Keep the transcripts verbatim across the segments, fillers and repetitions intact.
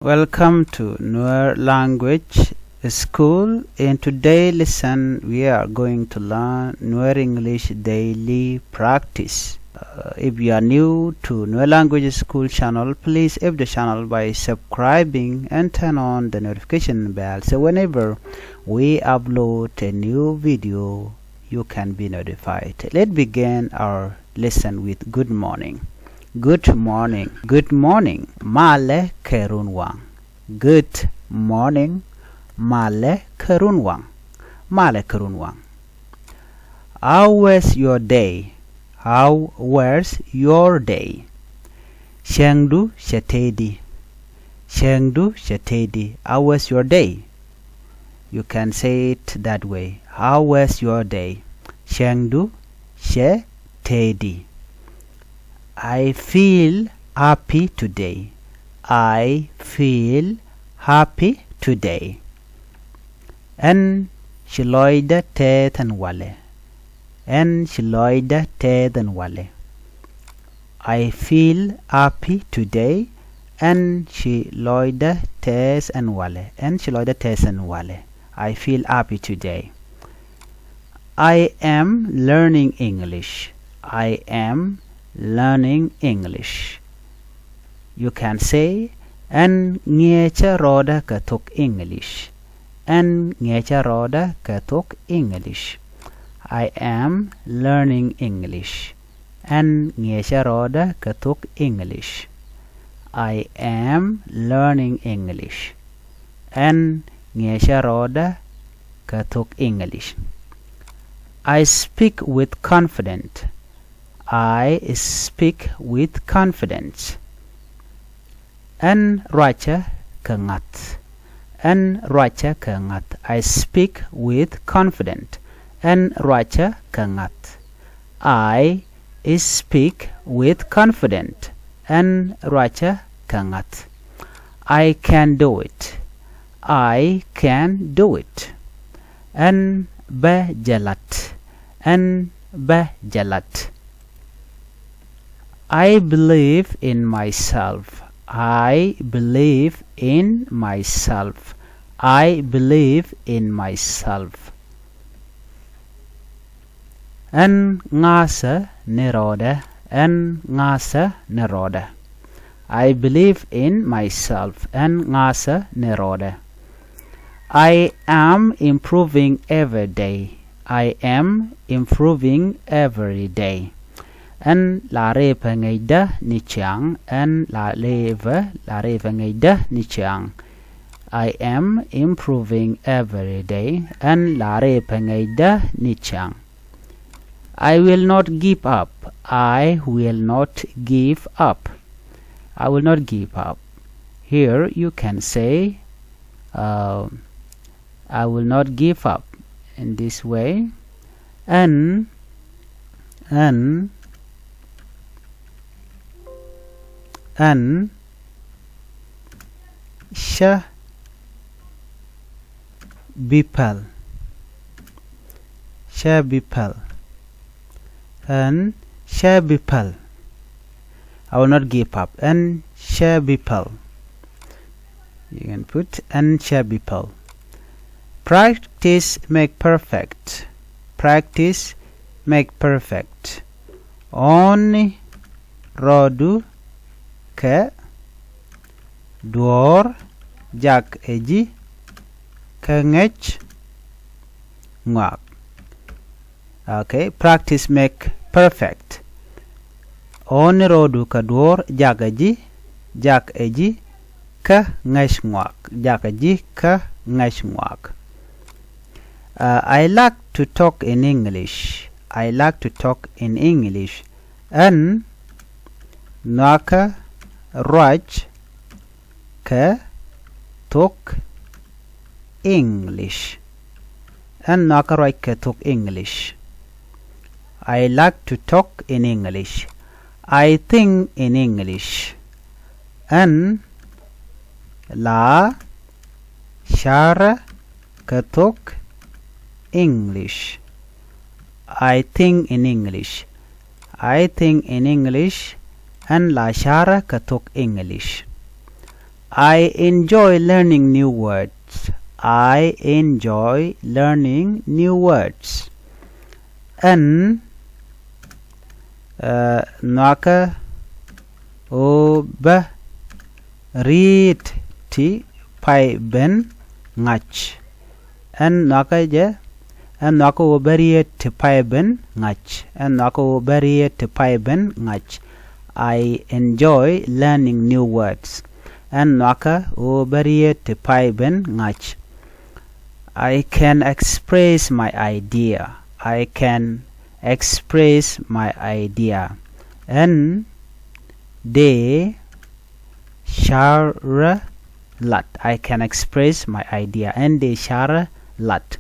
Welcome to Nuer Language School. In today's lesson, we are going to learn Nuer English daily practice. Uh, if you are new to Nuer Language School channel, please help the channel by subscribing and turn on the notification bell. So whenever we upload a new video, you can be notified. Let's begin our lesson with good morning. Good morning. Good morning. Malɛ kɛ runwaŋ. Good morning. Malɛ kɛ runwaŋ. Malɛ kɛ runwaŋ. How was your day? How was your day? Cäŋdu cɛ tëëdi. Cäŋdu cɛ tëëdi. How was your day? You can say it that way. How was your day? Cäŋdu cɛ tëëdi. I feel happy today. I feel happy today. Ɛn ci lɔcdä tɛɛth ɛn walɛ. Ɛn ci lɔcdä tɛɛth ɛn walɛ. I feel happy today. Ɛn ci lɔcdä tɛɛth ɛn walɛ. Ɛn ci lɔcdä tɛɛth ɛn walɛ. I feel happy today. I am learning English. I am learning English. You can say, ɛn ŋi̱eecä rɔɔdä kɛ thok English. Ɛn ŋi̱eecä rɔɔdä kɛ thok English. I am learning English. Ɛn ŋi̱eecä rɔɔdä kɛ thok English. I am learning English. Ɛn ŋi̱eecä rɔɔdä kɛ thok English. I speak with confidence. I speak with confidence. Ɛn ruacä kɛ ŋa̱th. Ɛn ruacä kɛ ŋa̱th. I speak with confidence. Ɛn ruacä kɛ ŋa̱th. I speak with confidence. Ɛn ruacä kɛ ŋa̱th. I can do it. I can do it. Ɛn bä jɛ lat. Ɛn bä jɛ lat. I believe in myself. I believe in myself. I believe in myself. Ɛn ŋa̱thä ni rɔɔdä. Ɛn ŋa̱thä ni rɔɔdä. I believe in myself. Ɛn ŋa̱thä ni rɔɔdä. I am improving every day. I am improving every day. Ɛn la rëëpä ŋäcdä ni ciaŋ. Ɛn la rëëpä, la rëëpä ŋäcdä ni ciaŋ. I am improving every day. Ɛn la rëëpä ŋäcdä ni ciaŋ. I will not give up. I will not give up. I will not give up. Here you can say, uh, I will not give up in this way. Ɛn, ɛn, ɛn cä bi päl. Cä bi päl. Ɛn cä bi päl. I will not give up. Ɛn cä bi päl. You can put ɛn cä bi päl. Practice make perfect. Practice make perfect. Ɔni rɔɔdu kɛ duɔ̱ɔ̱r jak ɛ ji̱ kä ŋäc ŋɔak. Okay, practice make perfect. Ɔni rɔɔdu kɛ duɔ̱ɔ̱r jak ɛ ji̱, jak ɛ ji̱ kä ŋäc ŋɔak, jak ɛ ji̱ kä ŋäc ŋɔak. Uh, I like to talk in English. I like to talk in English. Ɛn nhɔakä ruac kɛ thok English. Ɛn nhɔakä ruac kɛ thok English. I like to talk in English. I think in English. Ɛn la carä kɛ thok English. I think in English. I think in English. Ɛn la carä kɛ thok English. I enjoy learning new words. I enjoy learning new words. Ɛn uh, nhɔakɛ ɣöö bä riet ti pay ben ŋa̱c. Ɛn nhɔakɛ jɛ, ɛn nhɔakɛ ɣöö bä riet ti pay ben ŋa̱c. Ɛn nhɔakɛ ɣöö bä riet ti pay ben ŋa̱c. I enjoy learning new words. Ɛn nhɔakɛ ɣöö bä riet ti pay ben ŋa̱c. I can express my idea. I can express my idea. Ɛn dee carɛ lat. I can express my idea. Ɛn dee carɛ lat.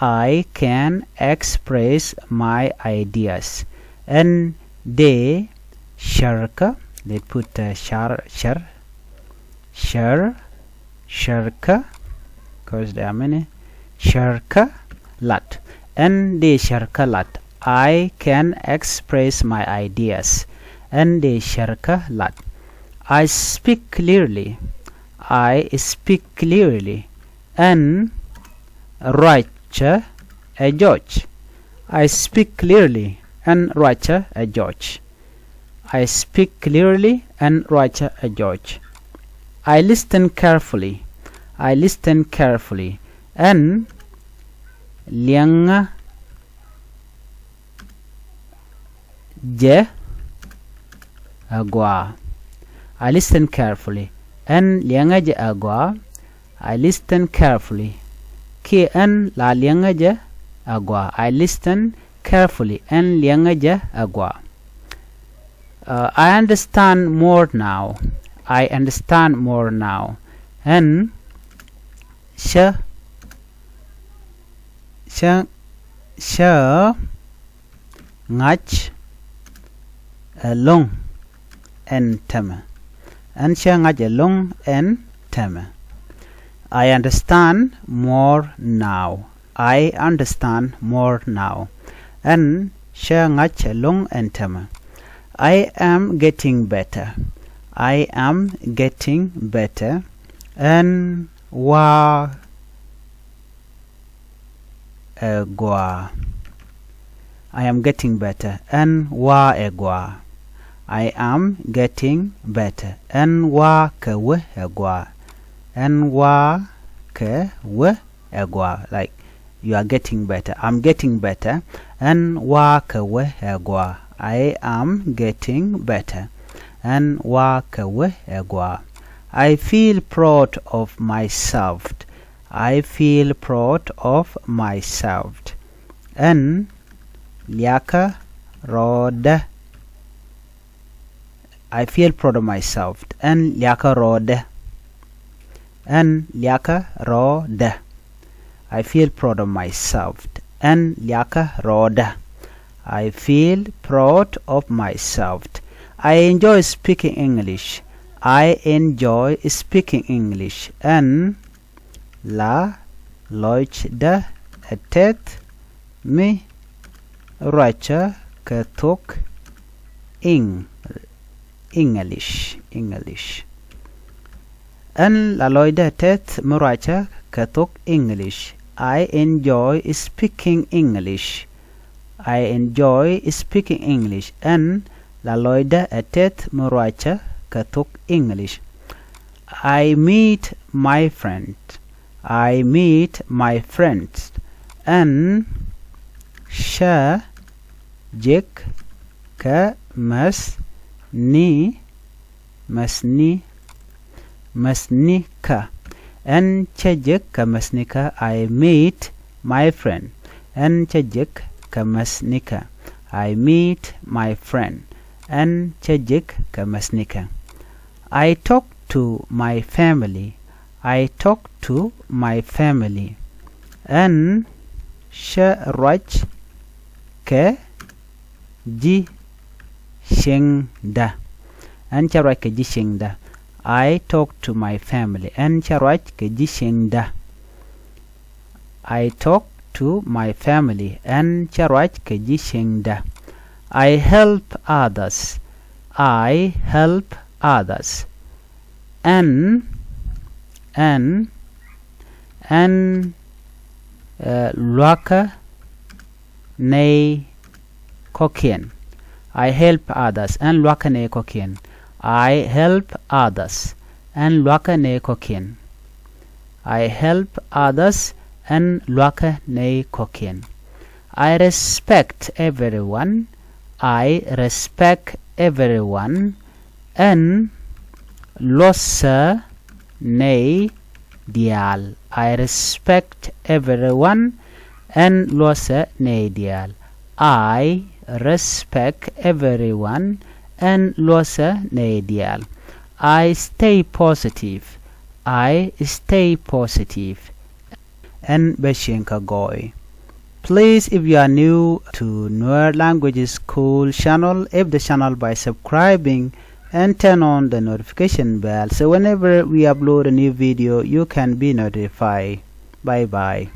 I can express my ideas. Ɛn dee cärkä. They put uh, cär, cär, cär, cärkä, 'cause there are many. Cärkä lat. Ɛn dee cärkä lat. I can express my ideas. Ɛn dee cärkä lat. I speak clearly. I speak clearly. Ɛn ruacä ɛ jɔc. I speak clearly. Ɛn ruacä ɛ jɔc. I speak clearly. Ɛn ruacä ɛ jɔc. I listen carefully. I listen carefully. Ɛn liɛŋä jɛ agɔaa. I listen carefully. Ɛn liɛŋä jɛ agɔaa. I listen carefully. Kiɛ ɛn la liɛŋä jɛ agɔaa. I listen carefully. Ɛn liɛŋä jɛ agɔaa. Uh, I understand more now. I understand more now. Ɛn cä, cä, cä ŋa̱c ɛlɔ̱ŋ ɛn täämɛ. Ɛn cä ŋa̱c ɛlɔ̱ŋ ɛn täämɛ. I understand more now. I understand more now. Ɛn cä ŋa̱c ɛlɔ̱ŋ ɛn täämɛ. I am getting better. I am getting better. Ɛn wa̱a̱ ɛ gɔaa. I am getting better. Ɛn wa̱a̱ ɛ gɔaa. I am getting better. Ɛn wa̱a̱ kɛ wä ɛ gɔaa. Ɛn wa̱a̱ kɛ wä ɛ gɔaa. Like, you are getting better. I'm getting better. Ɛn wa̱a̱ kɛ wä ɛ gɔaa. I am getting better. Ɛn wa̱a̱ kɛ wä ɛ gɔaa. I feel proud of myself. I feel proud of myself. Ɛn liakä rɔɔdä. I feel proud of myself. Ɛn liakä rɔɔdä. Ɛn liakä rɔɔdä. I feel proud of myself. Ɛn liakä rɔɔdä. I feel proud of myself. I enjoy speaking English. I enjoy speaking English. Ɛn la lɔcdä ɛ tɛth mi ruacä kɛ thok Eng-, English, English. Ɛn la lɔcdä ɛ tɛth mi ruacä kɛ thok English. I enjoy speaking English. I enjoy speaking English. Ɛn la lɔcdä ɛ tɛth mi ruacä kɛ thok English. I meet my friend. I meet my friends. Ɛn cä jek kɛ mäthni, mäthni, mäthnikä. Ɛn cä jek kɛ mäthnikä. I meet my friend. Ɛn cä jek kɛ mäthnikä. I meet my friend. Ɛn cä jek kɛ mäthnikä. I talk to my family. I talk to my family. Ɛn cä ruac kɛ ji̱ cieŋdä. Ɛn cä ruac kɛ ji̱ cieŋdä. I talk to my family. Ɛn cä ruac kɛ ji̱ cieŋdä. I talk to my family. Ɛn cä ruac kɛ ji̱ cieŋdä. I help others. I help others. Ɛn ɛn ɛn luakä nɛy kɔ̱kiɛn. I help others, ɛn luakä nɛy kɔ̱kiɛn. I help others, ɛn luakä nɛy kɔ̱kiɛn. I help others, ɛn luakä nɛy kɔ̱kiɛn. I respect everyone, I respect everyone, ɛn luɔsɛ nɛy diaal. I respect everyone, ɛn luɔsɛ nɛy diaal. I respect everyone, ɛn luɔsɛ nɛy diaal. I stay positive, I stay positive, ɛn bä cieŋ kä gɔɔy. Please, if you are new to Nuer Language School channel, help the channel by subscribing and turn on the notification bell. So whenever we upload a new video, you can be notified. Bye bye.